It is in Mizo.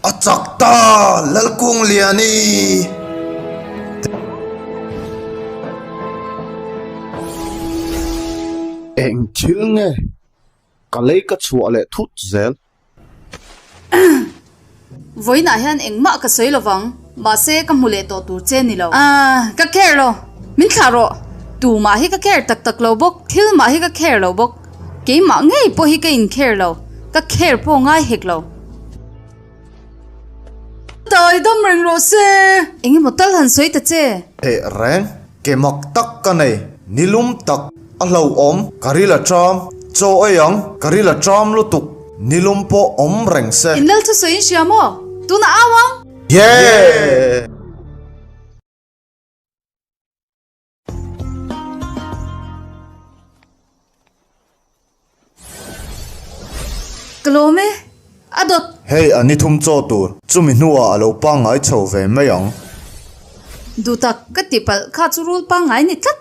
A chak ta Lalkungliani! Eng thil nge ka lei ka chhuah leh thut zel? Vawiinah hian engmah ka sawi lovang, mahse ka hmu leh tawh tur che ni lo. Ahh, ka care lo, min thlah rawh. Tumah hi ka care tak tak lo bawk, thil mah hi ka care lo bawk. Keimah ngei pawh hi ka in care lo, ka care pawh ngai hek lo. Tai dam reng rawh se. Engemaw tal han sawi ta che. Teh reng, ke mak tak ka nei, nilum tak, a hlauhawm, ka ril a ṭam, chaw ei ang, ka ril a ṭam lutuk, nilum pawh awm reng se. In lal thusawi in hria maw? Tunah au ang! Yeah! Ka lawm e, a dawt. Hei a ni thum chaw tur, chumi hnuah a lo pangngai chho ve mai ang. Duhtak, ka tihpalh kha chu rul pangngai ni tlat.